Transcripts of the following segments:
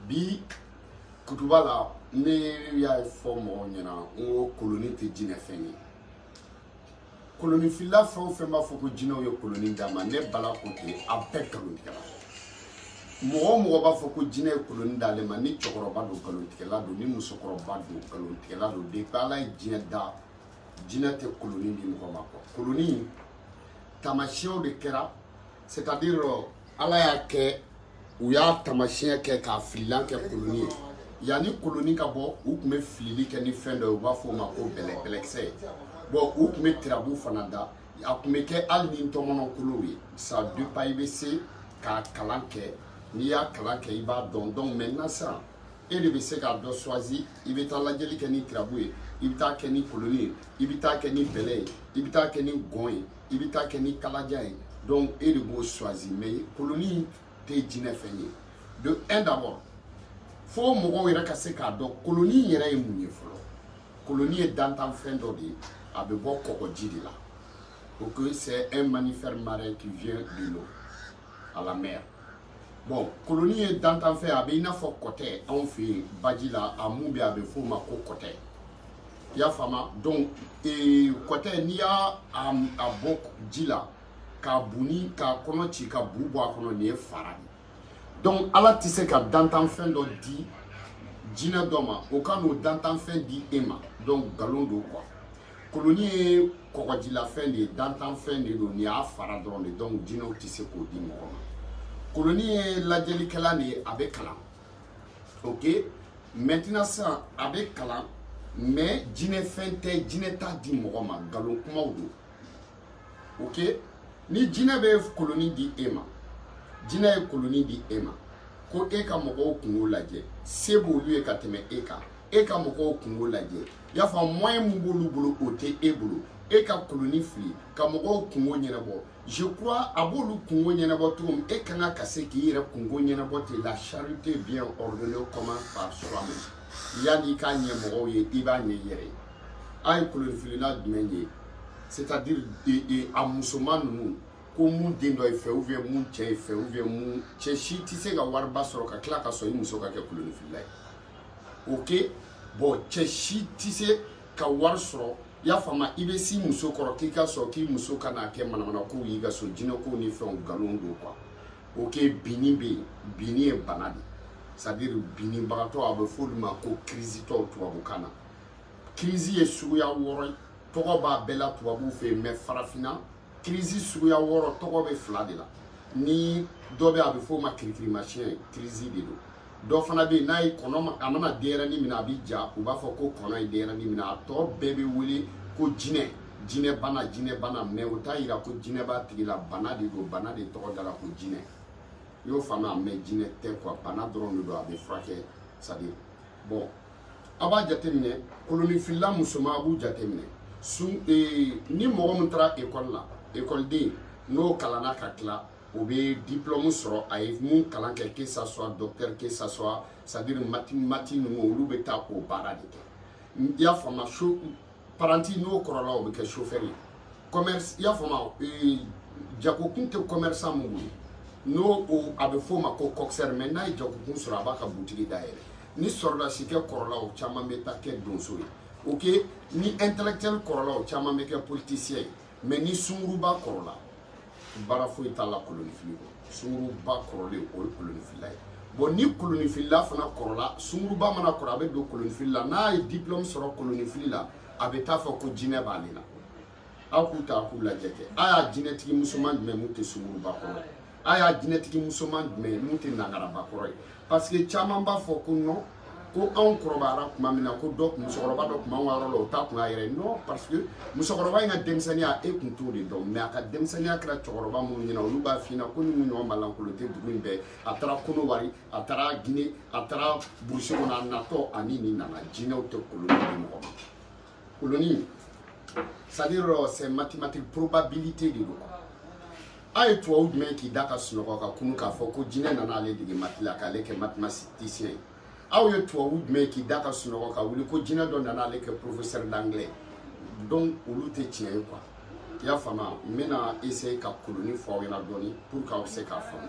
Bi kutuba la, ne y'a fɔ mɔgɔw ɲɛna n ko koloni tɛ jinɛ fɛn ye. Kolonifilila fɛn o fɛn b'a fɔ ko jinɛw ye koloni d'a ma, ne Bala ko ten, a bɛɛ nkalontigɛla. Mɔgɔ o mɔgɔ b'a fɔ ko jinɛ ye koloni d'ale ma, ni cɛkɔrɔba don, nkalontigɛla don, ni musokɔrɔba don, nkalontigɛla don. Depuis Ala ye diɲɛ da, jinɛ tɛ koloni di mɔgɔ ma quoi. Koloni taamasiyɛnw de kɛra, c'est à dire Ala y'a kɛ, u y'a taamasiyɛn kɛ k'a fililan kɛ koloni ye. Yanni koloni ka bɔ, u tun bɛ filili kɛ ni fɛn dɔ ye, u b'a fɔ o ma ko bɛlɛ, bɛlɛkisɛ. Bon, u tun bɛ tirabu fana da, a tun bɛ kɛ hali ni ntɔmɔnɔkolow ye. Ça dépend, i bɛ se k'a kalan kɛ, n'i y'a kalan kɛ, i b'a dɔn. Donc maintenant sisan, e de bɛ se k'a dɔ choisi. I bɛ taa lajɛli kɛ ni tirabu ye, i bɛ taa kɛ ni koloni ye, i bɛ taa kɛ ni bɛlɛ ye, i bɛ taa kɛ ni gɔn ye, i bɛ taa kɛ ni kalajan ye. Donc e de b'o choisi, mais koloni tɛ jinɛ fɛn ye. De un, d'abord, fo mɔgɔw yɛrɛ ka se k'a dɔn koloni yɛrɛ ye mun ye fɔlɔ. Koloni ye dantanfɛn dɔ de ye, a bɛ bɔ kɔgɔji de la. Ok, c'est un mammifère marin qui vient de l'eau, à la mer. Bon, koloni ye dantanfɛn, a bɛ i n'a fɔ kɔtɛ. Anw fɛ yen baji la, a mun bɛ yen, a bɛ f'o ma ko kɔtɛ, i y'a faamu? Donc kɔtɛ, n'i y'a a bɔ ji la k'a bunni, k'a kɔnɔ ci, ka bu bɔ a kɔnɔ, nin ye fara de. Donc Ala tɛ se ka dantanfɛn dɔ di jinɛ dɔ ma, o ka n'o dantanfɛn di e ma. Donc nkalon don quoi. Koloni ye kɔgɔjilafɛn de ye, dantanfɛn de don, nin y'a fara dɔrɔn de. Donc jinɛw tɛ se k'o di mɔgɔ ma. Koloni ye lajɛlikɛla de ye, a bɛ kalan. Ok, maintenant sisan, a bɛ kalan, mais jinɛfɛn tɛ, jinɛ t'a di mɔgɔ ma, nkalon kumaw don. Ok, ni jinɛ bɛ koloni di e ma, jinɛ ye koloni di e ma ko e ka mɔgɔw kungo lajɛ, se b'olu ye ka tɛmɛ e kan, e ka mɔgɔw kungo lajɛ, i y'a faamu? Moyen mun b'olu bolo, o tɛ e bolo. E ka koloni fili ka mɔgɔw kungo ɲɛnabɔ, je crois a b'olu kungo ɲɛnabɔ cogo min, e ka kan ka se k'i yɛrɛ kungo ɲɛnabɔ ten. La charité bien ordonnée commence par soi-même. Yanni i k'a ɲɛ mɔgɔw ye, i b'a ɲɛ i yɛrɛ ye. A ye kolonifilila jumɛn ye, c'est à dire a musoman ninnu ko mun den dɔ ye fɛ, ou bien mun cɛ ye fɛ, ou bien mun cɛ si tɛ se ka wariba sɔrɔ ka tila ka sɔn i muso ka kɛ kolonifilila ye. Ok, bon, cɛ si tɛ se ka wari sɔrɔ, i y'a faamu? I bɛ s'i muso kɔrɔ k'i ka sɔn k'i muso ka n'a kɛ manamanakow y'i ka so, jinɛkow ni fɛnw, nkalon don quoi. Ok, binni bɛ yen, binni ye bana de, c'est à dire binnibagatɔ, a bɛ f'olu ma ko kirisitɔw tubabukan na. Crise ye suguya 6 ye, tɔgɔ b'a bɛɛ la tubabuw fɛ yen, mais farafinna, crise suguya 6, tɔgɔ bɛ fila de la. Ni dɔ bɛ, a bɛ f'o ma kirikirimasiyɛn, crise de don. Dɔ fana bɛ yen, n'a ye kɔnɔ, a mana denyɛrɛnin minɛ, a bɛ ja, u b'a fɔ ko kɔnɔ ye denyɛrɛnin minɛ. A tɔ bɛɛ bɛ wele ko jinɛ, jinɛ bana, jinɛ bana, mais o t'a yira ko jinɛ b'a tigi la. Bana de don, bana de tɔgɔ dara ko jinɛ, i y'o faamuya? Mais jinɛ tɛ quoi, bana dɔrɔn de don, a bɛ furakɛ. C'est à dire, bon, a b'a jateminɛ, kolonifilila musoman, a b'u jateminɛ sun. Ni mɔgɔ min taara ekɔli la, ekɔliden n'o kalanna ka tila, o bɛ diplôme sɔrɔ, a ye mun kalan kɛ, que ça soit docteur, que ça soit, c'est à dire maths ninnu, olu bɛ taa o baara de kɛ, i y'a faamu? So apprenti, n'o kɔrɔla, o bɛ kɛ chauffeur ye. Commerce, i y'a faamu? Jagokun tɛ commerçant mun bolo, n'o o a bɛ f'o ma ko coxeur, mais n'a ye jagokun sɔrɔ, a b'a ka butigi dayɛlɛ. Ni sɔrɔdasikɛ kɔrɔla, o caman bɛ taa kɛ donso ye. Ok, ni intellectuel kɔrɔla, o caman bɛ kɛ politicien ye. Mais ni sunguruba kɔrɔla, baara foyi t'a la kolonifili kɔ. Sunguruba kɔrɔlen, o ye kolonifilila ye. Bon, ni kolonifilila fana kɔrɔla, sunguruba mana kɔrɔ, a bɛ don kolonifili la. N'a ye diplôme sɔrɔ kolonifili la, a bɛ taa fɔ ko jinɛ b'ale la. Aw k'u ta k'u lajɛ kɛ, a y'a jinɛtigi musoman jumɛn mun tɛ sunguruba kɔrɔ ye? A y'a jinɛtigi musoman jumɛn mun tɛ nangaraba kɔrɔ ye? Parce que caman b'a fɔ ko non, ko anw kɔrɔbayara tuma min na, ko dɔ musokɔrɔba dɔ tun b'anw ka yɔrɔ la, o t'a kun y'a yɛrɛ ye. Non, parce que musokɔrɔba in ka denmisɛnninya, e kun t'o de dɔn, mais a ka denmisɛnninya kɛra cɛkɔrɔba minnu ɲɛna, olu b'a f'i ɲɛna ko ni mun ɲɔgɔn malankolon tɛ dugu in bɛɛ. A taara Konowari, a taara Guinée, a taara brousse kɔnɔ, a natɔ ani nin nana. Jinɛw tɛ koloni di mɔgɔ ma. Koloni, c'est-à-dire c'est mathématique, probabilité de don. A ye tubabu jumɛn k'i da ka sunɔgɔ ka kunu k'a fɔ ko jinɛ nana ale dege maths la k'ale kɛ mathématicien ye? Aw ye tubabu jumɛn k'i da ka sunɔgɔ ka wuli ko jinɛ dɔ nana ale kɛ professeur d'anglais? Donc olu tɛ tiɲɛ ye quoi, i y'a faamu? N bɛna essayer ka koloni fɔ aw ɲɛna dɔɔni pour que aw bɛ se k'a faamu.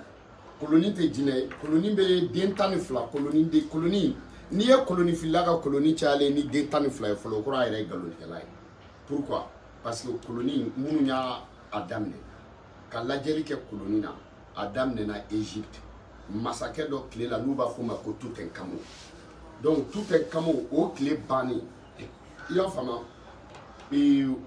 Koloni tɛ jinɛ ye. Koloni bɛ den 12. Koloni de koloni, n'i ye kolonifilila ka koloni cayalen ni den 12 ye fɔlɔ, o kɔrɔ a yɛrɛ ye nkalontigɛla ye. Pourquoi? Parce que koloni minnu y'a daminɛ ka lajɛli kɛ koloni na, a daminɛna Égypte masakɛ dɔ tile la n'u b'a f'o ma ko Toutankhamon. Donc Toutankhamon o tile bannen, i y'a faamu,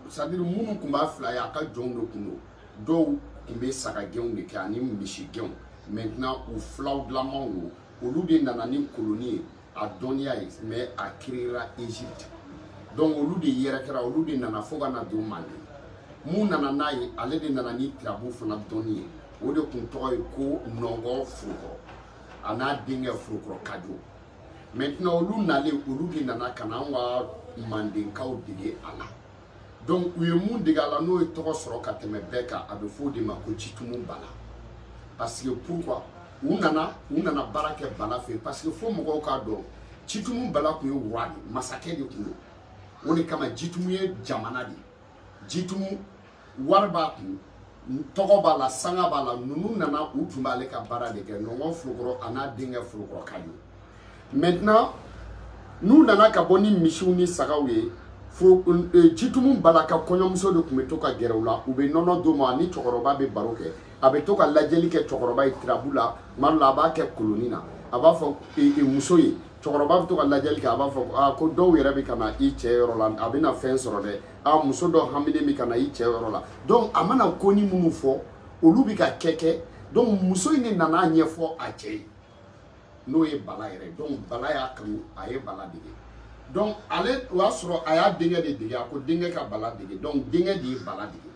c'est à dire minnu tun b'a fila ye, a ka jɔnw de tun don. Dɔw tun bɛ sagagɛnw de kɛ ani misigɛnw. Maintenant u filaw dilanmanw don, olu de nana ni koloni ye, a dɔnniya ye, mais a créera Égypte. Donc olu de yɛrɛkɛra, olu de nana fo ka na don Manden. Mun nana n'a ye, ale de nana ni tirabu fana dɔnni ye. O de tun tɔgɔ ye ko Nɔngɔn Furukɔrɔ a n'a denkɛ Furukɔrɔ Kajo. Maintenant olu nalen, olu de nana ka na anw ka Mandenkaw dege a la. Donc u ye mun dege a la n'o ye tɔgɔ sɔrɔ ka tɛmɛ bɛɛ kan, a bɛ fɔ o de ma ko Jitumu Bala. Parce que pourquoi? U nana baara kɛ Bala fɛ, parce que fo mɔgɔw k'a dɔn Jitumu Bala tun ye roi de, masakɛ de tun don. O de kama Jitumu ye jamana de ye. Jitumu wari b'a kun, tɔgɔ b'a la, sanga b'a la. Ninnu nana, u tun b'ale ka baara de kɛ, Nɔngɔn Furukɔrɔ a n'a denkɛ Furukɔrɔ Kajo. Maintenant n'u nana ka bɔ ni misiw ni sagaw ye, Jitumu Bala ka kɔɲɔmuso de tun bɛ to ka gɛrɛ u la, u bɛ nɔnɔ d'u ma, ni cɛkɔrɔba bɛ baro kɛ, a bɛ to ka lajɛli kɛ cɛkɔrɔba ye tirabu la. Tuma dɔ la a b'a kɛ koloni na, a b'a fɔ muso ye, cɛkɔrɔba bɛ to ka lajɛli kɛ, a b'a fɔ aa ko dɔw yɛrɛ bɛ ka na i cɛ yɔrɔ la, a bɛna fɛn sɔrɔ dɛ, aa muso dɔ haminen bɛ ka na i cɛ yɔrɔ la. Donc a mana ko ni minnu fɔ, olu bɛ ka kɛ. Donc muso in de nana ɲɛfɔ a cɛ ye, n'o ye Bala yɛrɛ. Donc Bala y'a kanu, a ye Bala dege. Donc ale, o y'a sɔrɔ a y'a denkɛ de dege, a ko denkɛ ka Bala dege. Donc denkɛ de ye Bala dege.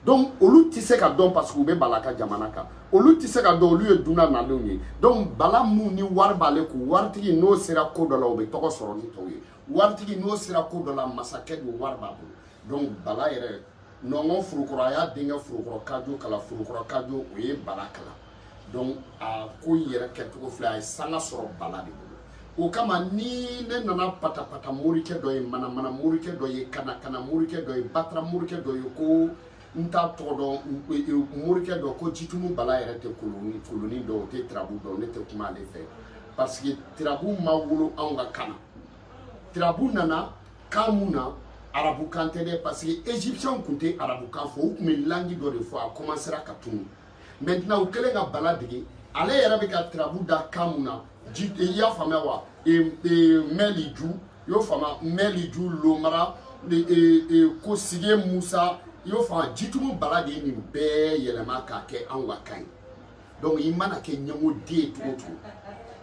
Donc olu tɛ se ka dɔn parce que u bɛ Bala ka jamana kan, olu tɛ se ka dɔn, olu ye dunan nalenw ye. Donc Bala mun ni wari b'ale kun, waritigi n'o sera ko dɔ la, o bɛ tɔgɔ sɔrɔ ni tɔw ye. Waritigi n'o sera ko dɔ la, masakɛ don, wari b'a bolo. Donc Bala yɛrɛ, Nɔngɔn Furukɔrɔ, a y'a denkɛ Furukɔrɔ Kajo kalan, Furukɔrɔ Kajo o ye Bala kalan. Donc a ko in yɛrɛ kɛcogo filɛ, a ye sanga sɔrɔ Bala de bolo. O kama ni ne nana patapata morikɛ dɔ ye, manamana morikɛ dɔ ye, kana morikɛ dɔ ye, batara morikɛ dɔ ye, ko n t'a tɔgɔ dɔn, morikɛ dɔ ko Jitumu Bala yɛrɛ tɛ koloni dɔn, o tɛ tirabu dɔn, ne tɛ kuma ale fɛ. Parce que tirabu ma wolo anw ka kan na. Tirabu nana kan mun na, arabukan tɛ dɛ, parce que égyptiens tun tɛ arabukan fɔ, u tun bɛ langue dɔ de fɔ, a commencera ka tunu. Maintenant u kɛlen ka Bala dege, ale yɛrɛ bɛ ka tirabu da kan mun na, i y'a faamuya wa? Mɛli ju, i y'o faamuya, Mɛli ju Lomara, ko Sige Musa, i y'o faamuya. Jitumu Bala de ye nin bɛɛ yɛlɛma k'a kɛ anw ka kan ye. Donc i mana kɛ ɲɛngoden ye cogo o cogo,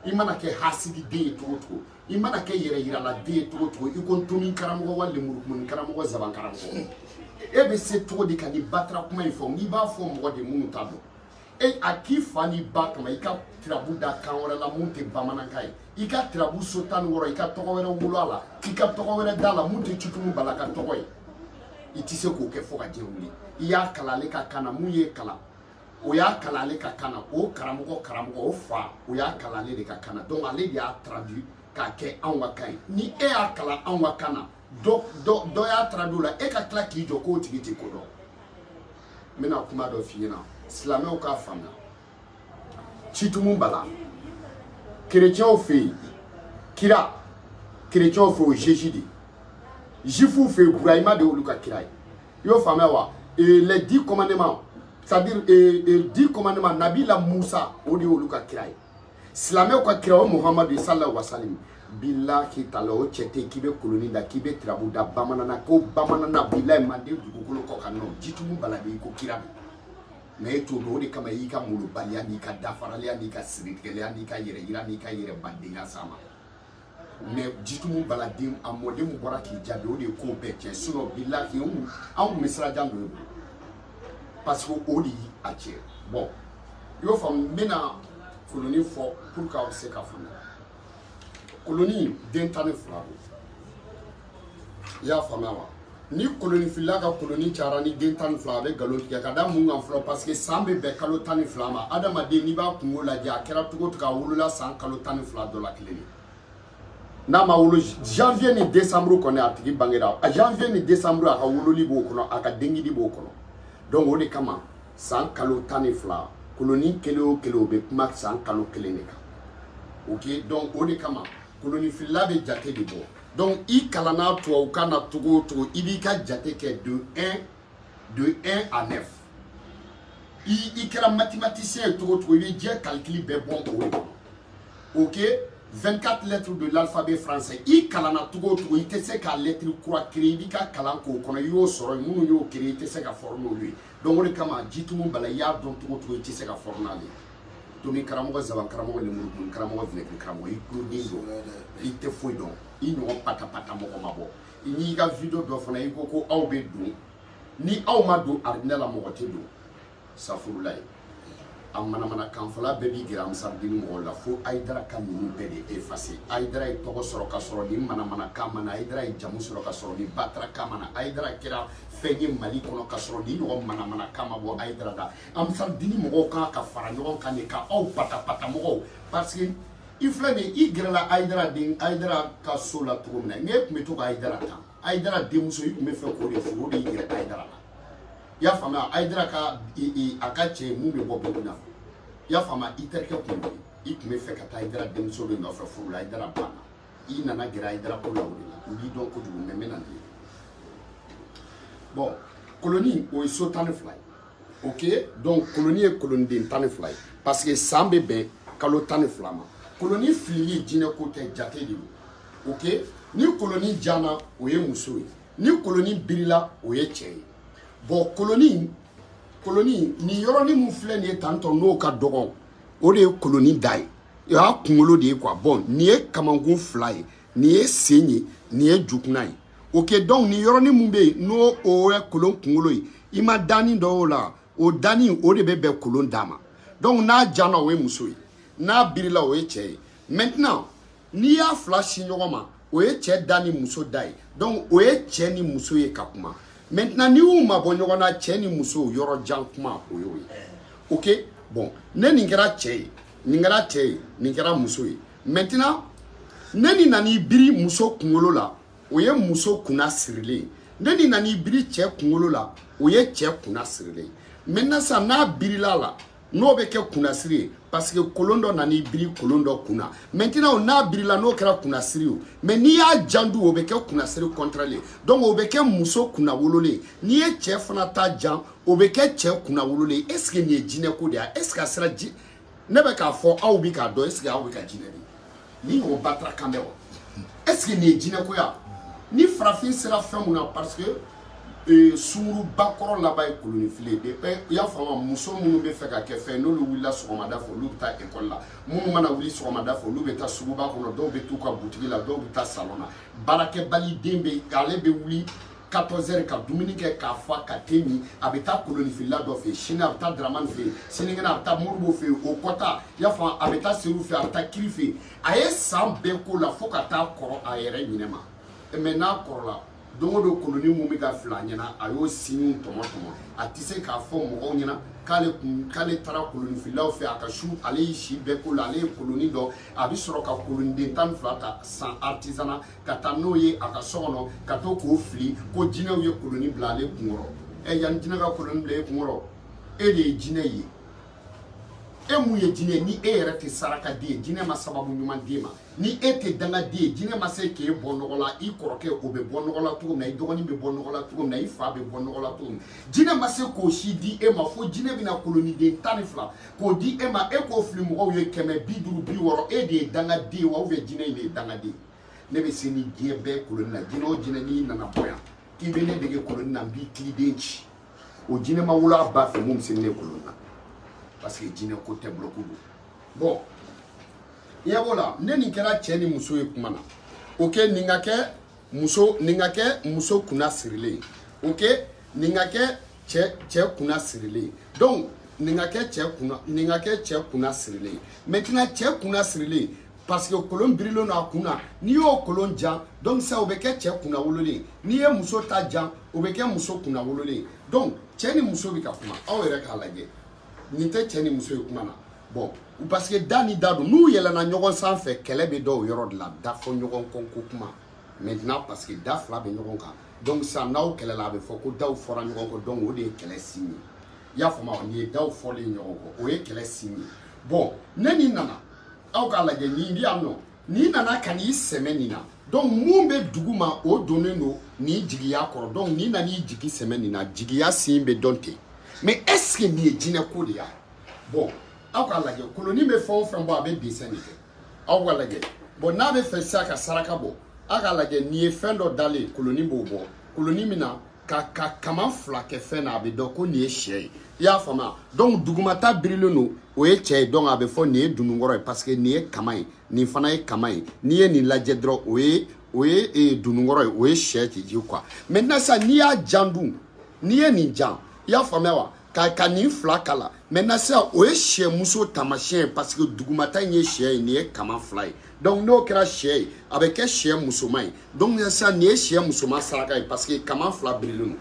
i mana kɛ hasididen ye cogo o cogo, i mana kɛ yɛrɛ yiraladen ye cogo o cogo, i ko ntomi karamɔgɔ wali lemurukumuni karamɔgɔ, zaban karamɔgɔ, e bɛ se cogo di ka nin batara kuma in fɔ? N'i b'a fɔ mɔgɔ de minnu t'a dɔn, e a k'i fa n'i ba kama, i ka tirabu da kan wɛrɛ la mun tɛ bamanankan ye, i ka tirabu so 16, i ka tɔgɔ wɛrɛ wolo a la, i ka tɔgɔ wɛrɛ da la mun tɛ Jitumu Bala ka tɔgɔ ye, i tɛ se k'o kɛ fo ka diɲɛ wuli. I y'a kalan ale ka kan na, mun ye kalan, o y'a kalan ale ka kan na, o karamɔgɔ o fa, o y'a kalan ale de ka kan na. Donc ale de y'a traduit k'a kɛ anw ka kan ye. Ni e y'a kalan anw ka kan na, dɔ y'a traduit o la, e ka tila k'i jɔ k'o tigi tɛ ko dɔn. N bɛna kuma dɔ f'i ɲɛna, silamɛw k'a faamuya. Jitumu Bala, kerecɛnw fɛ yen kira, kerecɛnw fɛ o Jésus de, juifw fɛ yen Burahima de y'olu ka kira ye. I y'o faamuya wa? Les 10 commandements, c'est-à-dire 10 commandements, Nabila Musa, o de y'olu ka kira ye. Silamɛw ka kira o Muhamadu sallallahu alaihi wasallam. Bilahi taala, o cɛ tɛ k'i bɛ koloni da, k'i bɛ tirabu da bamanan na, ko bamanan na bilahi manden dugukolo kɔ kan nɔ, Jitumu Bala de y'i ko kira de. Mais e t'o dɔn, o de kama i y'i ka molobaliya n'i ka dafaraliya n'i ka siritigɛliya n'i ka yɛrɛ yira n'i ka yɛrɛ badenya s'a ma. Mais Jitumu Bala den, a mɔden min bɔra k'i jaabi, o de ye ko bɛɛ tiɲɛ. Sinon bilahi anw tun bɛ sira jan don e bolo, parce que o de y'a tiɲɛ. Bon, i y'o faamu, n bɛna koloni fɔ pour que aw bɛ se ka faamuya. Koloni den 12 don, i y'a faamuya wa? Ni kolonifilila ka koloni cayara ni den 12, a bɛ nkalon tigɛ ka da mun kan fɔlɔ? Parce que san bɛ bɛn kalo 12 ma. Adamaden n'i b'a kungo lajɛ, a kɛra cogo o cogo, a wolola san kalo 12 dɔ la kelen de. N'a ma wolo janvier ni décembre kɔni, a tigi bangera janvier ni décembre, a ka wololi b'o kɔnɔ, a ka denkidi b'o kɔnɔ. Donc o de kama san kalo 12 Koloni kelen o kelen, o bɛ kuma san kalo kelen de kan. Ok, donc o de kama kolonifilila bɛ jate de bɔ. Donc i kalanna tubabukan na cogo o cogo, i b'i ka jate kɛ de 1 à 9. I kɛra mathématicien ye cogo o cogo, i bɛ diɲɛ calcul bɛɛ bɔ o de kɔnɔ. Ok, 24 lettres de l'alphabet français, i kalanna cogo o cogo, i tɛ se ka lettre kura créer. I b'i ka kalan k'o kɔnɔ, i y'o sɔrɔ yen, minnu y'o créer, i tɛ se ka former olu ye. Donc o de kama jitumu bala, i y'a dɔn cogo o cogo, i tɛ se ka former n'ale ye. Tomi karamɔgɔ, zaban karamɔgɔ, lemurukumuni karamɔgɔ, vinaigre karamɔgɔ, i tuloden don, i tɛ foyi dɔn, i ɲɔgɔn patapata mɔgɔ ma bɔ. N'i ka vidéo dɔ fana, i ko ko aw bɛ don, ni aw ma don arijinɛ la, mɔgɔ tɛ don safurula ye. A manamanakan fɔla bɛɛ b'i gɛrɛ Ansardini mɔgɔw la fo Hayidara ka ninnu bɛɛ de effacer. Hayidara ye tɔgɔ sɔrɔ ka sɔrɔ ni manamanakan ma na, Hayidara ye jamu sɔrɔ ka sɔrɔ ni batarakan ma na, Hayidara kɛra fɛn ye Mali kɔnɔ ka sɔrɔ ni ɲɔgɔn manamanakan ma bɔ Hayidara da. Ansardini mɔgɔw kan ka fara ɲɔgɔn kan de ka aw patapata mɔgɔw, parce que i filɛ nin ye, i gɛrɛla Hayidara den, Hayidara ka so la cogo min na, n'e tun bɛ to ka Hayidara ta, Hayidara denmuso, i tun bɛ fɛ k'o de furu, o de y'i gɛrɛ Hayidara la. I y'a faamuya? Hayidara ka a ka cɛ mun bɛ bɔ Burukina, i y'a faamuya, i terikɛ kun don, i tun bɛ fɛ ka taa Hayidara denmuso de nɔfɛ furu la, Hayidara banna, i nana gɛrɛ Hayidara ko la. O de la n b'i dɔn kojugu, mɛ n bɛ na nin ye. Bon, koloni, o ye so 12 ye. Ok, donc koloni ye koloniden 12 ye, parce que san bɛ bɛn kalo 12 ma. Koloni filili jinɛ ko tɛ, jate de don. Ok, ni koloni jana, o ye muso ye, ni koloni birila, o ye cɛ ye. Bon, koloni nin yɔrɔnin mun filɛ nin ye tantɔ, n'o ka dɔgɔn, o de ye koloni da ye, o y'a kunkolo de ye quoi. Bon, nin ye kamankun fila ye, nin ye sen ye, nin ye jukunna ye. Ok, donc nin yɔrɔnin mun bɛ yen, n'o o ye kolon kunkolo ye, i ma danni dɔ y'o la, o danni o de bɛ bɛn kolon da ma. Donc n'a jana, o ye muso ye, n'a birila, o ye cɛ ye. Maintenant n'i y'a fila si ɲɔgɔn ma, o ye cɛ da ni muso da ye. Donc o ye cɛ ni muso ye ka kuma. Maintenant n'i y'u mabɔ ɲɔgɔn na, cɛ ni muso yɔrɔ jan kuma, o y'o ye. Ok, bon, ne nin kɛra cɛ ye, nin kɛra cɛ ye, nin kɛra muso ye. Maintenant ne ni nan'i biri muso kunkolo la, o ye muso kunna sirilen ye. Ne ni nan'i biri cɛ kunkolo la, o ye cɛ kunna sirilen ye. Maintenant sisan, n'a birila la, n'o bɛ kɛ kunnasiri ye, parce que kolon dɔ nan'i biri kolon dɔ kunna. Maintenant n'a birila, n'o kɛra kunnasiri ye. Mais n'i y'a jandu, o bɛ kɛ kunnasiri contraire ye. Donc o bɛ kɛ muso kunna wololen. N'i ye cɛ fana ta jan, o bɛ kɛ cɛ kunna wololen. Est ce que nin ye jinɛ ko de ye? Est ce que a sera ji ne bɛ k'a fɔ, aw bɛ k'a dɔn? Est ce que aw bɛ ka jinɛ de ni ɲɔgɔn batara kan bɛ wa? Est ce que nin ye jinɛ ko ya? Ni farafin sera fɛn mun na, parce que sunguruba kɔrɔ laban ye kolonifile ye. I y'a faamu? Muso minnu bɛ fɛ ka kɛ fɛn, n'olu wulila sɔgɔmada fɛ, olu bɛ taa ekɔli la. Minnu mana wuli sɔgɔmada fɛ, olu bɛ taa suguba kɔnɔ, dɔw bɛ t'u ka butigi la, dɔw bɛ taa salon na. Baarakɛbali den bɛ, ale bɛ wuli 14 heures ka dumuni kɛ k'a fa ka te min, a bɛ taa kolonifilila dɔ fɛ yen, sini a bɛ taa Dramani fɛ yen, sinikɛnɛ a bɛ taa Moribo fɛ yen, o kɔta, i y'a faamu, a bɛ taa Seru fɛ yen, a bɛ taa Kiri fɛ yen. A ye san bɛɛ k'o la fo ka taa kɔrɔ a yɛrɛ ɲinɛ ma. Mais n'a kɔrɔla, don o don koloni mun bɛ ka fili a ɲɛna, a y'o signe tɔmɔ tɔmɔ, a tɛ se k'a fɔ mɔgɔw ɲɛna k'ale kun k'ale taara kolonifililaw fɛ a ka su, ale y'i si bɛɛ k'o la, ale ye koloni dɔn. A bɛ sɔrɔ ka koloniden 12 ta san artisanat ka taa n'o ye a ka so kɔnɔ, ka to k'o fili ko jinɛw ye koloni bila ale kunkɔrɔ. Ɛ, yanni jinɛ ka koloni bila e kunkɔrɔ, e de ye jinɛ ye. E mun ye jinɛ? Ni e yɛrɛ tɛ saraka den ye, jinɛ ma sababu ɲuman d'e ma. Ni e tɛ dangaden ye, jinɛ ma se k'e bɔ nɔgɔ la. I kɔrɔkɛ o bɛ bɔ nɔgɔ la cogo min na, i dɔgɔnin bɛ bɔ nɔgɔ la cogo min na, i fa bɛ bɔ nɔgɔ la cogo min na, jinɛ ma se k'o si di e ma. Fo jinɛ bɛna koloniden 12 k'o di e ma, e k'o fili mɔgɔw ye 150, 60. E de ye dangaden ye wa, ou bien jinɛ in de ye dangaden ye? Ne bɛ se ni diɲɛ bɛɛ koloni na. Jinɛ o jinɛ n'i nana bɔ yan k'i bɛ ne dege koloni na, n b'i kiliden ci. O jinɛ ma wolo a ba fɛ mun bɛ se ne koloni na, parce que jinɛ ko tɛ, bulɔku don. Bon, i ɲɛ b'o la, ne nin kɛra cɛ ni muso ye kuma na. Ok, nin ka kɛ muso, nin ka kɛ muso kunna sirilen ye. Ok, nin ka kɛ cɛ kunna sirilen ye. Donc nin ka kɛ cɛ kunna, nin ka kɛ cɛ kunna sirilen ye. Maintenant cɛ kunna sirilen, parce que kolon birilen don a kun na, n'i y'o kolon jan, donc sisan o bɛ kɛ cɛ kunna wololen. N'i ye muso ta jan, o bɛ kɛ muso kunna wololen. Donc cɛ ni muso bɛ ka kuma, aw yɛrɛ k'a lajɛ, nin tɛ cɛ ni muso ye kuma na. Bon, parce que da ni da don, n'u yɛlɛnna ɲɔgɔn sanfɛ, kɛlɛ bɛ dɔw yɔrɔ de la, da fɔ ɲɔgɔn kɔ ko kuma. Maintenant parce que da fila bɛ ɲɔgɔn kan, donc sisan n'aw kɛlɛla, a bɛ fɔ ko daw fɔra ɲɔgɔn kɔ. Donc o de ye kɛlɛ signe ye. I y'a faamu wa? Nin ye daw fɔlen ɲɔgɔn kɔ, o ye kɛlɛ sin ye. Bon, ne nin nana, aw k'a lajɛ, nin bi yan nɔ, nin nana ka n'i sɛmɛ nin na. Donc mun bɛ dugu ma, o donnen don nin jigiya kɔrɔ. Donc nin nan'i jigi sɛmɛ nin na, jigiya sin bɛ dɔn ten. Mais est ce que nin ye jinɛ ko de ye? Bon, aw k'a lajɛ, kolonin bɛ fɛn o fɛn bɔ, a bɛ dessin de kɛ. Aw k'a lajɛ. Bon, n'a bɛ fɛ sisan ka saraka bɔ, aw k'a lajɛ, nin ye fɛn dɔ dalen, kolonin b'o bɔ. Kolonin bɛ na ka kaman fila kɛ fɛn na, a bɛ dɔn ko nin ye sɛ ye. I y'a faamuya? Donc dugumata birilen don, o ye cɛ ye. Donc a bɛ fɔ nin ye dununkɔrɔ ye, parce que nin ye kaman ye, nin fana ye kaman ye. N'i ye nin lajɛ dɔrɔn, o ye dununkɔrɔ ye, o ye sɛ ye quoi. Maintenant sisan, n'i y'a jan dun, n'i ye nin jan, i y'a faamuya wa, ka nin fila kala. Maintenant sisan, o ye sɛmuso taamasiyɛn ye, parce que dugumata in ye sɛ ye, nin ye kaman fila ye. Donc n'o kɛra sɛ ye, a bɛ kɛ sɛ musoman ye. Donc sisan, nin ye sɛ musoman saraka ye, parce que kaman fila birilen don.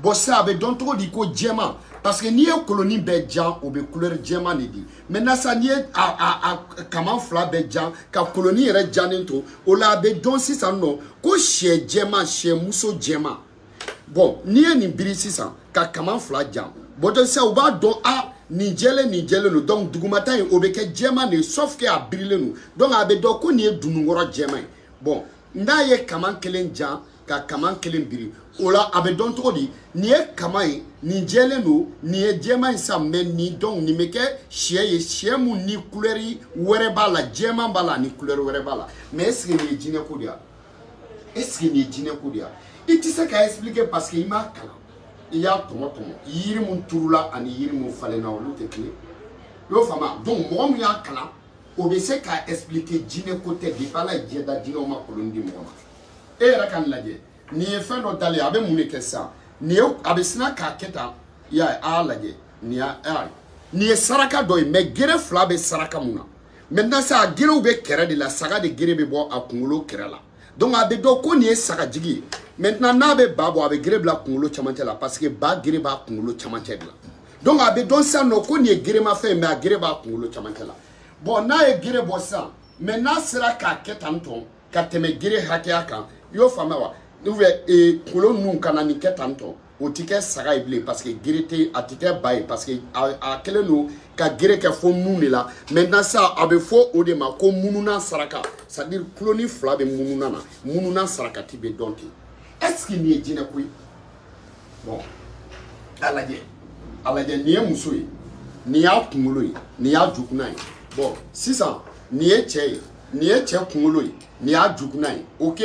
Bon, sisan a bɛ dɔn cogo di ko jɛman? Parce que n'i ye kolonin bɛɛ jan, o bɛ couleur jɛman de di. Maintenant sisan, n'i ye a kaman fila bɛɛ jan ka kolonin yɛrɛ jannen to, o la a bɛ dɔn sisan nɔ ko sɛ jɛman, sɛ muso jɛman. Bon, n'i ye nin biri sisan ka kaman fila jan, bon, donc sisan u b'a dɔn, a nin jɛlen, nin jɛlen don. Donc dugumata in, o bɛ kɛ jɛman de ye, sauf que a birilen don. Donc a bɛ dɔn ko nin ye dununkɔrɔ jɛman ye. Bon, n'a ye kaman kelen jan ka kaman kelen biri, o la a bɛ dɔn cogo di nin ye kaman ye, nin jɛlen don, nin ye jɛman ye sisan? Mais nin, donc nin bɛ kɛ sɛ ye, sɛ mun ni couleur wɛrɛ b'a la, jɛman b'a la, ni couleur wɛrɛ b'a la. Mais est ce que nin ye jinɛ ko de ye? Est ce que nin ye jinɛ ko de ye? I tɛ se ka expliquer, parce que i m'a kalan, i y'a tɔmɔ tɔmɔ. Yiri mun turula ani yiri mun falenna, olu tɛ kelen. I y'o faamu? Donc mɔgɔ min y'a kalan, o bɛ se k'a expliquer. Jinɛ ko tɛ. Depuis Ala ye diɲɛ da, jinɛw ma kolon di mɔgɔ ma. E yɛrɛ ka nin lajɛ, nin ye fɛn dɔ dalen, a bɛ mun de kɛ sisan? Nin ye, a bɛ sina k'a kɛ tan. I y'a ye, a y'a lajɛ, nin y'a nin ye saraka dɔ ye. Mais gere fila bɛ saraka mun na? Maintenant sisan, a gerew bɛ kɛrɛ de la, saga de gere bɛ bɔ a kunkolo kɛrɛ la. Donc a bɛ dɔn ko nin ye sagajigi ye. Maintenant, n'a bɛ ba bɔ, a bɛ gere bila kunkolo camancɛ la, parce que ba gere b'a kunkolo camancɛ de la. Donc a bɛ dɔn sisan nɔ ko nin ye geremafɛn ye, mais a gere b'a kunkolo camancɛ la. Bon, n'a ye gere bɔ sisan, mais n'a sera k'a kɛ tan tɔn ka tɛmɛ gere hakɛya kan, i y'o faamuya wa? Ou bien kunkolo ninnu ka na nin kɛ tan tɔn, o ti kɛ saga ye bilen, parce que gere tɛ. A ti kɛ ba ye, parce que a kɛlen don ka gere kɛ fo nun de la. Maintenant sisan, a bɛ fɔ o de ma ko mununa saraka, c'est à dire kuloni fila bɛ mununa na, mununa sarakati bɛ dɔn ten. Est ce que nin ye jinɛ ko ye? Bon, a lajɛ, a lajɛ, nin ye muso ye, nin y'a kunkolo ye, nin y'a jukuna ye. Bon, sisan nin ye cɛ ye, nin ye cɛ kunkolo ye, nin y'a jukuna ye. Ok,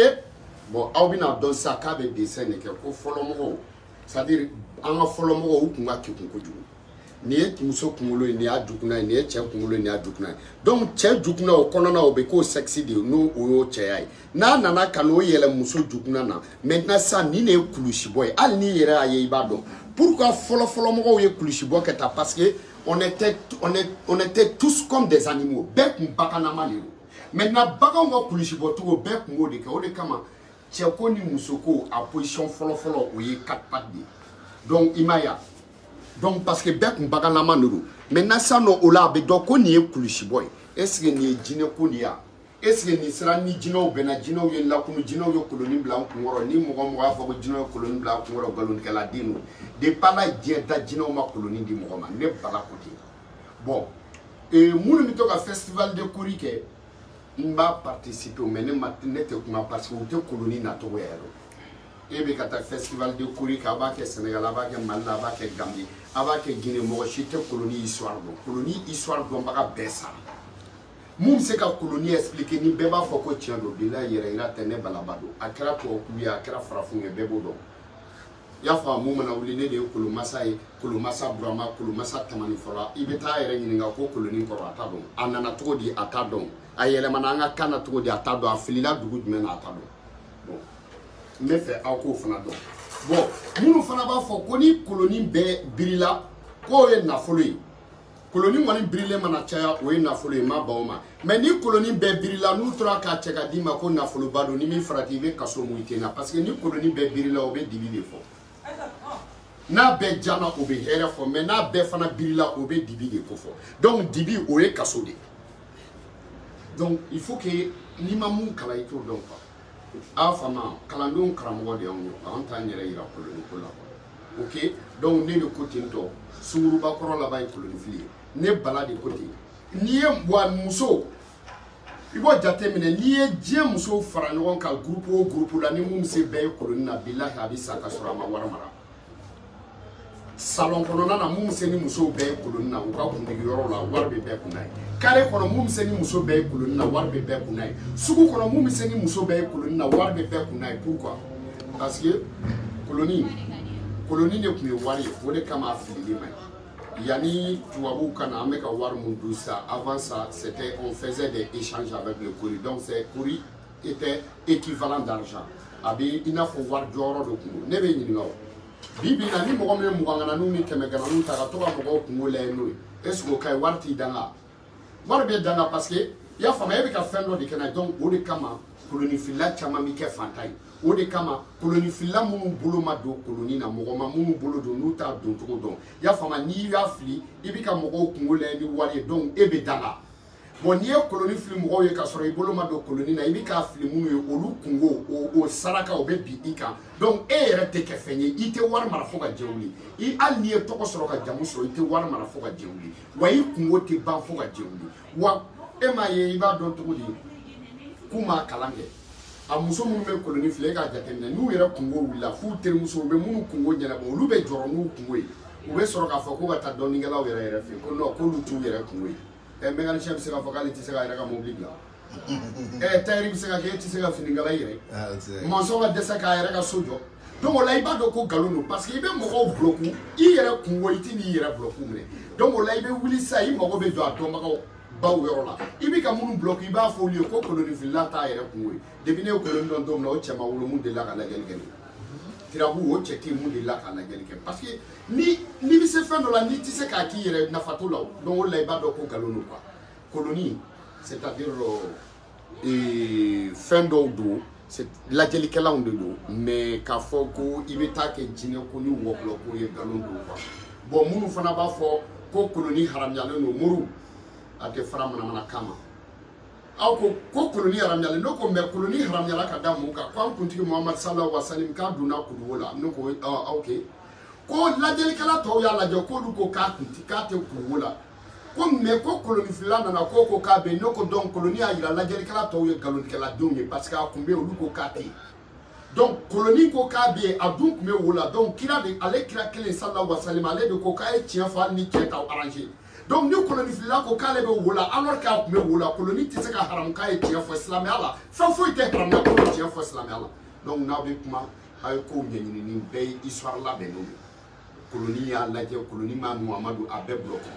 bon, aw bɛna dɔn sisan k'a bɛ dessin de kɛ ko fɔlɔmɔgɔw, c'est à dire an ka fɔlɔmɔgɔw, u kun ka kekun kojugu. Nin ye muso kunkolo ye, nin y'a jukuna ye, nin ye cɛ kunkolo ye, nin y'a jukuna ye. Donc cɛ jukuna, o kɔnɔna, o bɛ k'o sexe de ye, n'o o y'o cɛya ye. N'a nana ka n'o yɛlɛ muso jukuna na, maintenant sisan, nin de ye kulusibɔ ye. Hali n'i yɛrɛ y'a ye, i b'a dɔn pourquoi fɔlɔfɔlɔmɔgɔw ye kulusibɔ kɛ tan, parce que on était tous comme des animaux. Bɛɛ kun baganama de don. Maintenant, baganw ka kulusibɔ cogo, bɛɛ kun b'o de kɛ. O de kama cɛko ni musoko, a position fɔlɔfɔlɔ, o ye quatre pattes de ye. Donc i m'a ye wa? Donc parce que bɛɛ kun baganlama de don. Maintenant sisan nɔ, o la a bɛ dɔn ko nin ye kulusibɔ ye. Est ce que nin ye jinɛ ko nin ye wa? Est ce que nin sera ni jinɛw bɛnna, jinɛw ye lakunu, jinɛw ye koloni bila n kunkɔrɔ? Ni mɔgɔ mɔgɔ y'a fɔ ko jinɛw ye koloni bila n kunkɔrɔ, nkalontigɛla den don. Depuis Ala ye diɲɛ da, jinɛw ma koloni di mɔgɔ ma. Ne Bala ko ten. Bon, minnu bɛ to ka festival de kori kɛ, n b'a participer, mais ne ma, ne tɛ kuma, parce que u tɛ koloni nacogo yɛrɛ dɔn. E bɛ ka taa festival de kori kɛ, a b'a kɛ Sénégal, a b'a kɛ Mali la, a b'a kɛ Gambie, a b'a kɛ Guinée, mɔgɔ si tɛ koloni histoire dɔn. Koloni histoire dɔnbaga bɛɛ sara. Mun bɛ se ka koloni expliquer ni bɛɛ b'a fɔ ko tiɲɛ don? Bilahi, yɛrɛ yira tɛ, ne Balaba don. A kɛra tubabu ye, a kɛra farafin ye, bɛɛ b'o dɔn. I y'a faamu? Mun mana wuli, ne de ye kolomasa ye, kolomasa Burama, kolomasa Tamani fɔlɔ. I bɛ taa yɛrɛ ɲininka ko koloni kɔrɔ, a t'a dɔn. A nana cogo di, a t'a dɔn. A yɛlɛmana an ka kan na cogo di, a t'a dɔn. A filila dugu jumɛn na, a t'a dɔn. Bon, n bɛ fɛ aw k'o fana dɔn. Bon, minnu fana b'a fɔ ko ni koloni bɛɛ birila k'o ye nafolo ye, koloni kɔni birilen mana caya, o ye nafolo ye, n ma ban o ma. Mais ni koloni bɛɛ birila, n'u tora k'a cɛ ka d'i ma ko nafoloba don, ni min farati, i bɛ kaso mun i ten na, parce que ni koloni bɛɛ birila, o bɛ dibi de fɔ. N'a bɛɛ jana, o bɛ hɛrɛ fɔ, mais n'a bɛɛ fana birila, o bɛ dibi de ko fɔ. Donc dibi, o ye kaso de ye. Donc il faut que n'i ma mun kalan, i t'o dɔn quoi. A faamu, kalandenw karamɔgɔ de y'anw ye quoi. An t'an yɛrɛ yira koloni ko la quoi. Ok, donc ne de ko ten tɔ, sunguruba kɔrɔ laban ye kolonifili ye. Ne Bala de ko ten. N'i ye wa muso, i b'o jateminɛ, n'i ye diɲɛ musow fara ɲɔgɔn kan groupe o groupe la, ni mun bɛ se bɛɛ ye koloni na, bilahi a bɛ sa ka sɔrɔ a ma wari mara. Salon kɔnɔna na, mun bɛ se ni musow bɛɛ ye koloni na, u ka kundigi yɔrɔ la, wari bɛ bɛɛ kunna ye. Carré kɔnɔ, mun bɛ se ni muso bɛɛ ye koloni na, wari bɛ bɛɛ kunna ye. Sugu kɔnɔ, mun bɛ se ni muso bɛɛ ye koloni na, wari bɛ bɛɛ kunna ye. Pourquoi? Parce que koloni de tun ye wari ye, o de kama a filili ma ɲi. Yanni tubabuw ka na, an bɛ ka wari mun dun sisan, avant ça c'était, on faisait des échanges avec le cauris, donc ces cauris était équivalent d'argent. A bɛ i n'a fɔ wari jɔyɔrɔ dɔ kun don. Ne bɛ ɲininka o bi bi in na, ni mɔgɔ min ye 20 ŋananinw ni 100 ŋananinw ta ka to ka mɔgɔw kungo lajɛ n'o ye, est ce que o ka ɲi? Wari t'i danga, wari bɛ danga, parce que i y'a faamuya, e bɛ ka fɛn dɔ de kɛ n'a ye. Donc o de kama kolonifilila caman bɛ kɛ fantan ye. O de kama kolonifilila minnu bolo ma don koloni na, mɔgɔ ma minnu bolo don, n'u t'a don cogo dɔn, i y'a faamuya, n'i y'a fili, i bɛ ka mɔgɔw kungo lajɛ ni wari ye, donc e bɛ danga. Bon, n'i ye koloni fili mɔgɔw ye k'a sɔrɔ i bolo ma don koloni na, i bɛ k'a fili minnu ye, olu kungo o saraka o bɛ bin i kan. Donc e yɛrɛ tɛ kɛ fɛn ye, i tɛ wari mara fo ka diɲɛ wuli. I hali n'i ye tɔgɔ sɔrɔ ka jamu sɔrɔ, i tɛ wari mara fo ka diɲɛ wuli, wa i kungo tɛ ban fo ka diɲɛ wuli. Wa e m'a ye, i b'a dɔn cogo di k'u m'a kalan kɛ? A muso minnu bɛ koloni fili, e k'a jateminɛ, n'u yɛrɛ kungo wulila, f'u terimuso u bɛ minnu kungo ɲɛnabɔ, olu bɛ jɔrɔ n'u kungo ye, u bɛ sɔrɔ k'a fɔ ko ka taa dɔnnikɛlaw yɛrɛ yɛrɛ fɛ yen, ko non, k'olu t'u yɛrɛ kungo ye. Ɛ, mécanicien bɛ se k'a fɔ k'ale tɛ se k'a yɛrɛ ka mobili dilan? Ɛ, tailleur bɛ se ka kɛ e tɛ se ka finikala i yɛrɛ? Maçon ka dɛsɛ k'a yɛrɛ ka so jɔ. Donc o la i b'a dɔn ko nkalon don, parce que i bɛ mɔgɔw bloquer, i yɛrɛ kungo, i tɛ n'i yɛrɛ bloquer minɛ. Donc o la i bɛ wuli sisan, i mago bɛ jɔ a dɔnbagaw baw yɔrɔ la, i bɛ ka minnu bloquer, i b'a fɔ olu ye ko kolonifilila t'a yɛrɛ kungo ye. Depuis ne ye koloni dɔn don min na, o cɛ ma wolo mun delila ka lajɛli kɛ nin tirabu, o cɛ tɛ yen mun delila ka lajɛli kɛ, parce que ni n'i bɛ se fɛn dɔ la, n'i tɛ se k'a k'i yɛrɛ, nafa t'o la o. Donc o de la i b'a dɔn ko nkalon don quoi. Koloni, c'est à dire fɛn dɔw don, c'est lajɛlikɛlanw de don, mais k'a fɔ ko i bɛ taa kɛ jinɛ ko ni wɔkulɔ ko ye, nkalon don quoi. Bon, minnu fana b'a fɔ ko koloni haramuyalen don, muru a tɛ fara manamanakan ma. Aw ko ko koloni haramuyalen, ne ko mais koloni haramuyala ka da mun kan? Ko an kuntigi Muhamadu sallallahu alaihi wa sallam k'a donna kuluwo la. Ne ko ok, ko lajɛlikɛla tɔw y'a lajɛ, k'olu ko k'a kun k'a tɛ kuluwo la, ko mais ko kolonifilila nana ko k'a bɛ yen. Ne ko donc koloni y'a yira lajɛlikɛla tɔw ye nkalontigɛladenw ye, parce que a kun bɛ yen, olu ko k'a tɛ yen. Donc koloni ko k'a bɛ yen, a dun tun bɛ wo la. Donc kira de, ale kira kelen sallallahu alaihi wa sallam, ale de ko k'a ye tiɲɛ fɔ hali ni tiɲɛ t'aw arranger. Donc ni kolonifilila ko k'ale bɛ wo la alors k'a tun bɛ wo la, koloni tɛ se ka haramu k'a ye tiɲɛ fɔ silamɛya la. Fɛn foyi tɛ haramuya ko bɛ tiɲɛ fɔ silamɛya la. Donc n'aw bɛ kuma, aw ye kow ɲɛɲini, nin bɛɛ ye histoire labɛnnenw ye. Koloni y'a lajɛ, koloni ma Muhamadu a bɛɛ bloqué.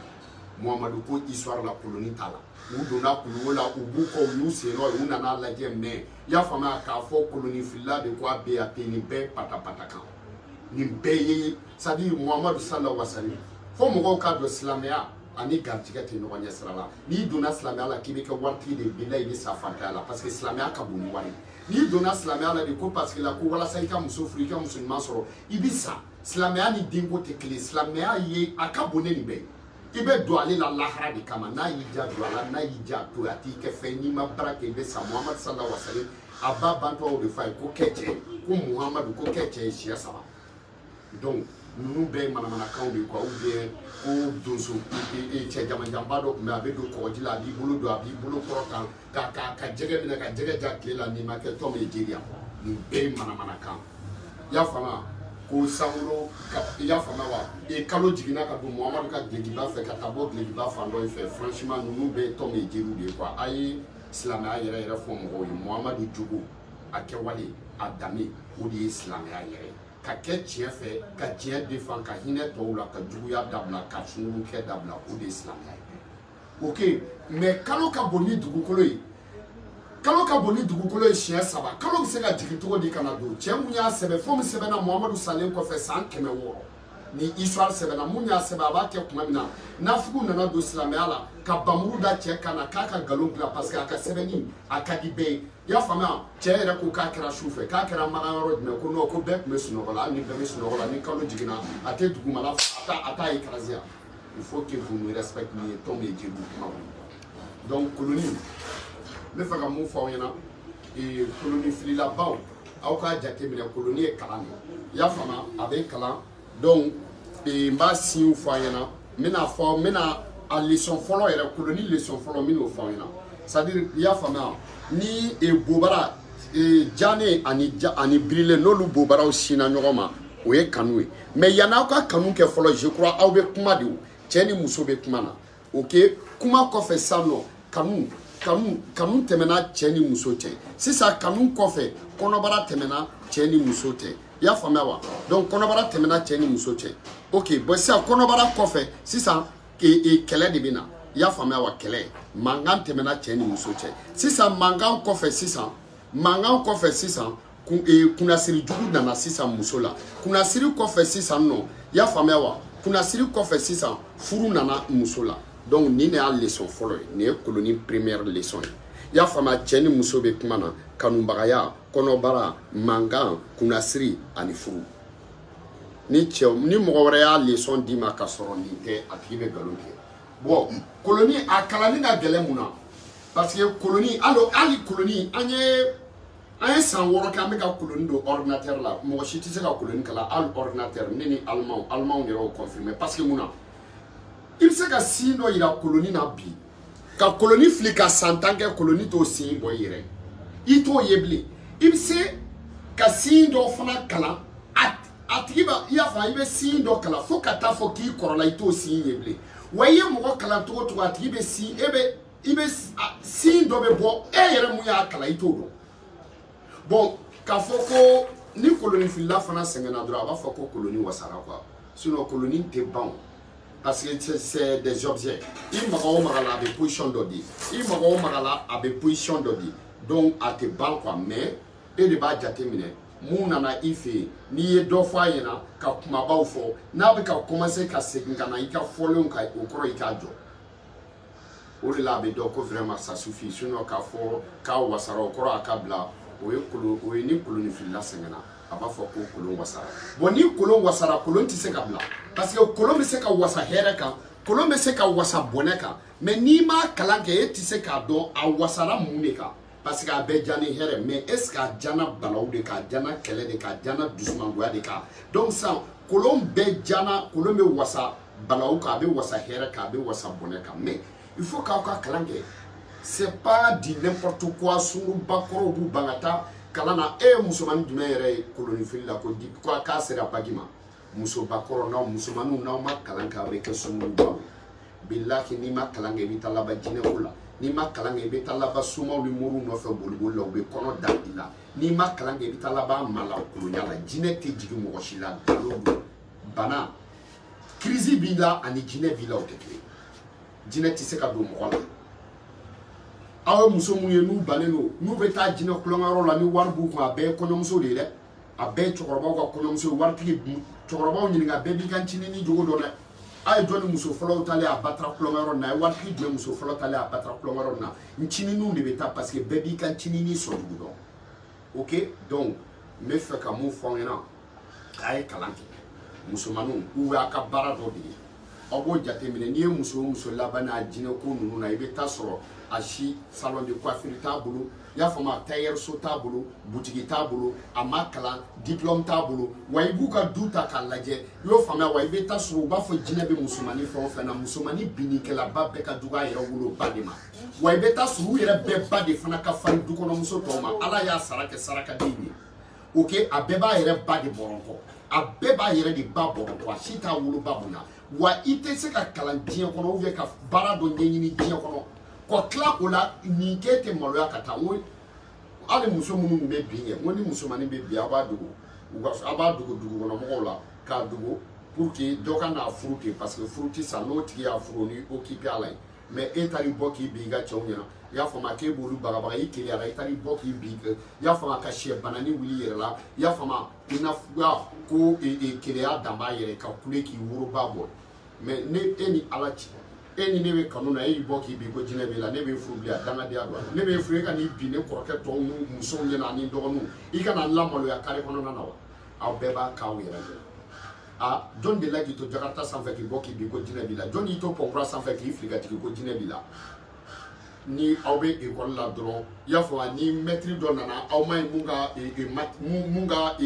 Muhamadu ko histoire la, koloni t'a la. U donna kuluwo la, u b'u kɔ, u y'u sen nɔ ye, u nana lajɛ, mais i y'a faamuya k'a fɔ kolonifilila de ko a bɛ yen, a tɛ yen. Nin bɛɛ patapata kan, nin bɛɛ ye, c'est à dire Muhamadu sallallahu alaihi wa sallam, fo mɔgɔw k'a dɔn silamɛya ani garijɛgɛ tɛ ɲɔgɔn ɲɛ sira la. N'i donna silamɛya la k'i bɛ kɛ waritigi de ye, bilahi i bɛ sa fantanya la, parce que silamɛya ka bon ni wari ye. N'i donna silamɛya la de ko parce que la ko walasa i ka muso furu, i ka muso ɲuman sɔrɔ, i bɛ sa. Silamɛya ni denko tɛ kelen. Silamɛya ye a ka bon ne nin bɛɛ ye. I bɛ don ale la lahara de kama. N'a y'i ja, don a la, n'a y'i ja, to a t'i kɛ fɛn. N'i ma baara kɛ, i bɛ sa. Muhamadu sallallahu alaihi wa sallam, a ba bantɔw de fɔ a ye ko kɛ cɛ, ko Muhamadu ko kɛ cɛ ye siɲɛ 3. Donc ninnu bɛɛ ye manamanakanw de ye quoi. Ou bien ko donso cɛ jamajanba dɔ tun bɛ, a bɛ don kɔgɔji la, a b'i bolo don, a b'i bolo kɔrɔ kan ka jɛgɛ minɛ, ka jɛgɛ ja tile la, n'i ma kɛ tɔn bɛ jeliya. Nin bɛɛ ye manamanakan. I y'a faamuya ko sankolo ka, i y'a faamuya wa, e kalo jiginna ka don Muhamadu ka dulokiba fɛ ka taa bɔ dulokiba fan dɔ in fɛ. Franchement, ninnu bɛɛ ye tɔn bɛ jeliw de ye quoi. A ye silamɛya yɛrɛ yɛrɛ fɔ mɔgɔw ye. Muhamadu jogo, a kɛwale, a danbe, o de ye silamɛya yɛrɛ ye. Ka kɛ tiɲɛ fɛ, ka tiɲɛ défend, ka hinɛ tɔw la, ka juguya dabila, ka sunkurukɛ dabila, o de ye silamɛya ye. Ok, mais kalo ka bon ni dugukolo ye, kalo ka bon ni dugukolo ye siɲɛ 3. Kalo bɛ se ka jigin cogo di ka na don? Cɛ mun y'a sɛbɛn, fo min sɛbɛnna Muhamadu salen kɔfɛ san 600, ni histoire sɛbɛnna, mun y'a sɛbɛn, a b'a kɛ tuma min na nafigiw nana don silamɛya la ka bamuru da cɛ kan na k'a ka nkalon dilan, parce que a ka sɛbɛnni a ka di bɛɛ ye. I y'a faamuya, cɛ yɛrɛ ko k'a kɛra su fɛ, k'a kɛra magan yɔrɔ jumɛn? Ko non, ko bɛɛ tun bɛ sunɔgɔ la. Hali ni bɛɛ bɛ sunɔgɔ la, ni kalo jiginna, a tɛ dugumala, a t'a écraser. Il faut que vous nous respectiez. Nin ye tɔn bɛ jeliw kuma. Donc koloni, n bɛ fɛ ka mun fɔ aw ɲɛna? Koloni fililabaw, aw k'a jateminɛ, koloni ye kalan de ye. I y'a faamuya, a bɛ kalan Donc n b'a signe fɔ a ɲɛna, n bɛna fɔ, n bɛna a leçon fɔlɔ yɛrɛ, koloni leçon fɔlɔ, n bɛn'o fɔ aw ɲɛna. C'est à dire, i y'a faamuya, ni bobara janen ani ani birilen, n'olu bobaraw sinna ɲɔgɔn ma, o ye kanu ye. Mais yann'aw ka kanu kɛ fɔlɔ, je crois aw bɛ kuma de, o cɛ ni muso bɛ kuma na. Ok, kuma kɔfɛ sisan nɔ, kanu tɛmɛna cɛ ni muso cɛ. Sisan kanu kɔfɛ, kɔnɔbara tɛmɛna cɛ ni muso cɛ. I y'a faamuya wa? Donc kɔnɔbara tɛmɛna cɛ ni muso cɛ. Ok, bon, sisan kɔnɔbara kɔfɛ sisan, kɛlɛ de bɛ na. I y'a faamuya wa? Kɛlɛ, mankan tɛmɛna cɛ ni muso cɛ. Sisan mankan kɔfɛ sisan, mankan kɔfɛ sisan, kunnasiri jugu nana sisan muso la. Kunnasiri kɔfɛ sisan nɔ, i y'a faamuya wa? Kunnasiri kɔfɛ sisan, furu nana muso la. Donc nin de y'a leçon fɔlɔ ye, nin ye koloni première leçon ye. I y'a faamuya, cɛ ni muso bɛ kuma na, kanubagaya, kɔnɔbara, mankan, kunnasiri ani furu. Ni cɛ ni mɔgɔ wɛrɛ y'a leçon d'i ma ka sɔrɔ nin tɛ, a tigi bɛ nkalon tigɛ. Bon, koloni a kalanni ka gɛlɛn mun na? Parce que koloni, hali koloni, an ye san 6 kɛ an bɛ ka koloni don ordinateur la, mɔgɔ si tɛ se ka koloni kalan hali ordinateur. Ne ni allemand yɛrɛ y'o confirmer. Parce que mun na? I bɛ se ka signe dɔ yira koloni na bi, ka koloni fili ka san 10 kɛ, koloni t'o signe bɔ i yɛrɛ ye, i t'o ye bilen. I bɛ se ka signe dɔ fana kalan, a tigi b'a, i y'a faamu, i bɛ signe dɔ kalan fo ka taa fɔ k'i kɔrɔla, i t'o signe ye bilen. Wa i ye mɔgɔ kalan cogo o cogo, a tigi bɛ signe, e bɛ i bɛ signe dɔ bɛ bɔ e yɛrɛ mun y'a kalan, i t'o dɔn. Bon, k'a fɔ ko ni kolonifilila fana sɛgɛnna dɔrɔn, a b'a fɔ ko koloni wasara quoi. Sinon koloni tɛ ban o, parce que c'est des objets. I maga o maga la, a bɛ position dɔ di. I maga o maga la, a bɛ position dɔ di. Donc a tɛ ban quoi. Mais e de b'a jateminɛ mun nana i fɛ yen. N'i ye dɔ fɔ a ɲɛna ka kumabaw fɔ, n'a bɛ ka commencer ka segin ka na i ka fɔlenw kan, o kɔrɔ i k'a jɔ. O de la a bɛ dɔn ko vraiment ça suffit. Sinon k'a fɔ k'a wasara, o kɔrɔ a ka bila. O ye kolo, o ye ni kolonifilila sɛgɛnna, a b'a fɔ ko kolon wasara. Bon, ni kolon wasara, kolon tɛ se ka bila, parce que kolon bɛ se ka wasa hɛrɛ kan, kolon bɛ se ka wasa bɔnɛ kan. Mais n'i m'a kalan kɛ, e tɛ se k'a dɔn a wasara mun de kan, parce que a bɛɛ diya ni hɛrɛ. Mais est ce que a jana balawu de kan, a jana kɛlɛ de kan, a jana dusumangoya de kan? Donc sisan kolon bɛɛ jana, kolon bɛ wasa balawu kan, a bɛ wasa hɛrɛ kan, a bɛ wasa bɔnɛ kan. Mais il faut k'aw ka kalan kɛ, c'est pas du n'importe quoi. Sunkurubakɔrɔw b'u ban ka taa kalan na. E ye musomanin jumɛn yɛrɛ ye kolonifili la ko di ko k'a sera bac ma? Musobakɔrɔ n'aw musomaninw, n'aw ma kalan kɛ, aw bɛ kɛ sunkurubaw ye. Bilahi, n'i ma kalan kɛ, i bɛ taa laban jinɛko la. N'i ma kalan kɛ, i bɛ taa laban somaw ni moriw nɔfɛ boliboli la, u bɛ kɔnɔ da i la. N'i ma kalan kɛ, i bɛ taa laban malakolonya la. Jinɛ tɛ jigin mɔgɔ si la, nkalon don. Bana crise b'i la ani jinɛ b'i la, o tɛ kelen. Jinɛ tɛ se ka don mɔgɔ la. Aw ye muso mun ye n'u bannen don, n'u bɛ taa jinɛ kulonkɛyɔrɔ la ni wari b'u kun, a bɛɛ ye kɔɲɔmuso de ye dɛ, a bɛɛ ye cɛkɔrɔbaw ka kɔɲɔmuso ye, waritigi cɛkɔrɔbaw ɲininka, bɛɛ b'i ka ncinin jogo dɔn dɛ. A ye jɔnni muso fɔlɔw talen a batara kulonkɛyɔrɔ na? A ye waritigi jumɛn muso fɔlɔ talen a batara kulonkɛyɔrɔ na? Ncininw de bɛ taa, parce que bɛɛ b'i ka ncinin sɔrɔ dugu dɔn. Ok, donc n bɛ fɛ ka mun fɔ aw ɲɛna? A ye kalan kɛ, musomaninw, ou a ka baara dɔ dege. Aw b'o jateminɛ, n'i ye muso o muso laban n'a jinɛ ko ninnu na, i bɛ taa sɔrɔ a si salon de coiffure t'a bolo, i y'a faamu, a tailleur so t'a bolo, butigi t'a bolo, a ma kalan, diplôme t'a bolo. Wa i b'u ka du ta k'a lajɛ, i y'o faamuya wa? I bɛ taa sɔrɔ u b'a fɔ jinɛ bɛ musomanin fɛn o fɛn na, musomanin binnikɛlaba bɛɛ ka jugu a yɛrɛ woloba de ma. Wa i bɛ taa sɔrɔ u yɛrɛ bɛɛ ba de fana ka farin dukɔnɔmuso tɔw ma. Ala y'a sara kɛ sarakaden ye. Ok, a bɛɛ b'a yɛrɛ ba de bɔrɔntɔ, a bɛɛ b'a yɛrɛ de ba bɔrɔntɔ, a si t'a woloba bonya. Wa i tɛ se ka kalan diɲɛ kɔnɔ ou bien ka baara dɔ ɲɛɲini diɲɛ kɔnɔ kɔ tila o la, nin k'e tɛ maloya ka taa. N ko hali muso minnu tun bɛ bin kɛ, n ko ni musomanin bɛ bin, aw b'a dogo u ka, aw b'a dogo dugukɔnɔmɔgɔw la k'a dogo pour que dɔ ka n'a furu ten, parce que furu tɛ sa n'o tigi y'a furu, o ni occupé a la yen. Mais e taar'i bɔ k'i bin i ka cɛw ɲɛna, i y'a faamu, k'e b'olu bagabaga, i keleyara, i taar'i bɔ k'i bin, i y'a faamu, ka sɛ banani wuli i yɛrɛ la, i y'a faamu, i n'a ko keleya dan b'a yɛrɛ ka kule k'i woroba bɔ. Mais ne e ni Ala cɛ, e ni ne bɛ kanu na, e y'i bɔ k'i bin ko jinɛ b'i la, ne b'e furu bilen, a dangadenya don. Ne b'e furu, e ka n'i bin ne kɔrɔkɛ tɔw n'u musow ɲɛna ani dɔgɔninw, i kana n lamaloya kare kɔnɔna na wa? Aw bɛɛ b'a k'aw yɛrɛ ɲɛna. A jɔn delila k'i to Jakarta sanfɛ k'i bɔ k'i bin ko jinɛ b'i la? Jɔn y'i to pɔnkura sanfɛ k'i fili ka jigin ko jinɛ b'i la? Ni aw bɛ ekɔli la dɔrɔn, i y'a fɔ ni mɛtiri dɔ nana aw ma ye mun ka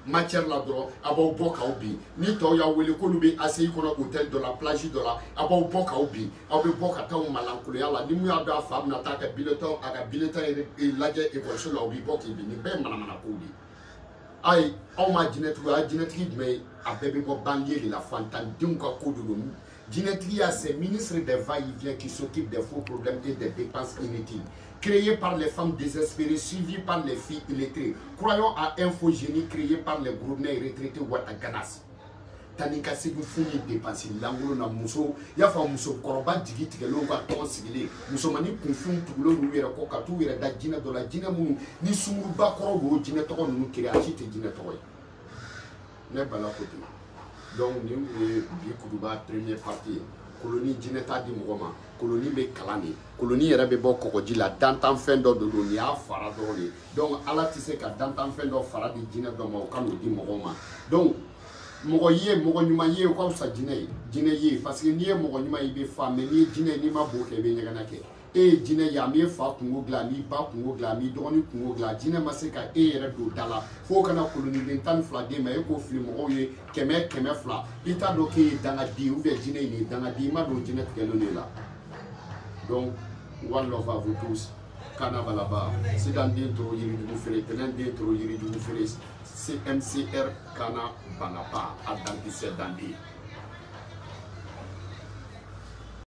matière la dɔrɔn, a b'aw bɔ k'aw bin. Ni tɔw y'aw wele k'olu bɛ ACI kɔnɔ hôtel dɔ la, plage dɔ la, a b'aw bɔ k'aw bin. Aw bɛ bɔ ka taa malankolonya la. Ni mun y'a dɔn a fa bɛna taa a ka bulletin lajɛ ekɔliso la, o b'i bɔ k'i bin. Nin bɛɛ ye manamana kow de ye. Ayi, aw ma jinɛtigi, a ye jinɛtigi jumɛn ye? A bɛɛ bɛ bɔ banlieue de la, fantandenw ka ko de don. Jinɛtigiya, c'est ministre des va-et-vient qui s'occupe des faux problèmes et des dépenses inutiles, créé par les femmes désespérées, suivies par les filles illettrées, croyant à un faux génie créé par les gourmets retraités Ouattaganas. Tani ka segin fu ni dépense lankolon na muso, i y'a fɔ musokɔrɔba jigi tigɛlenw ka tɔn sigilen, musomanin kunfinw tugulen n'u yɛrɛ kɔ ka t'u yɛrɛ da jinɛ dɔ la, jinɛ minnu ni sunguruba kɔrɔw b'o jinɛ tɔgɔ ninnu créé, a si tɛ jinɛ tɔgɔ ye. Ne Bala ko ten. Donc nin kun ye bi kuduba première partie ye. Koloni jinɛ t'a di mɔgɔ ma, koloni bɛ kalan de, koloni yɛrɛ bɛ bɔ kɔgɔji la, dantanfɛn dɔ de don, nin y'a fara dɔrɔn de. Donc Ala tɛ se ka dantanfɛn dɔ fara di jinɛ dɔ ma o ka n'o di mɔgɔw ma. Donc mɔgɔ ye mɔgɔ ɲuman ye o ka fisa jinɛ ye, jinɛ ye, parce que n'i ye mɔgɔ ɲuman ye i bɛ fa, mais n'i ye jinɛ ye n'i ma bo kɛ i bɛ ɲɛgɛnɛ kɛ. E ye jinɛ ye, a m'i fa kungo dilan, a m'i ba kungo dilan, a m'i dɔgɔnin kungo dilan, jinɛ ma se ka e yɛrɛ don da la fo kana koloniden 12 d'e ma, e k'o fili mɔgɔw ye 100 200, i t'a dɔn k'e ye dangaden ou bien jinɛ ye dangaden, i ma don jinɛ tigɛlen de la. Donc one love à vous tous. Kana Balaba, Sidan den toro yirijugu feere, Tɛnɛn den toro yirijugu feere, CMCR Kana Balaba, a dankisɛ danden.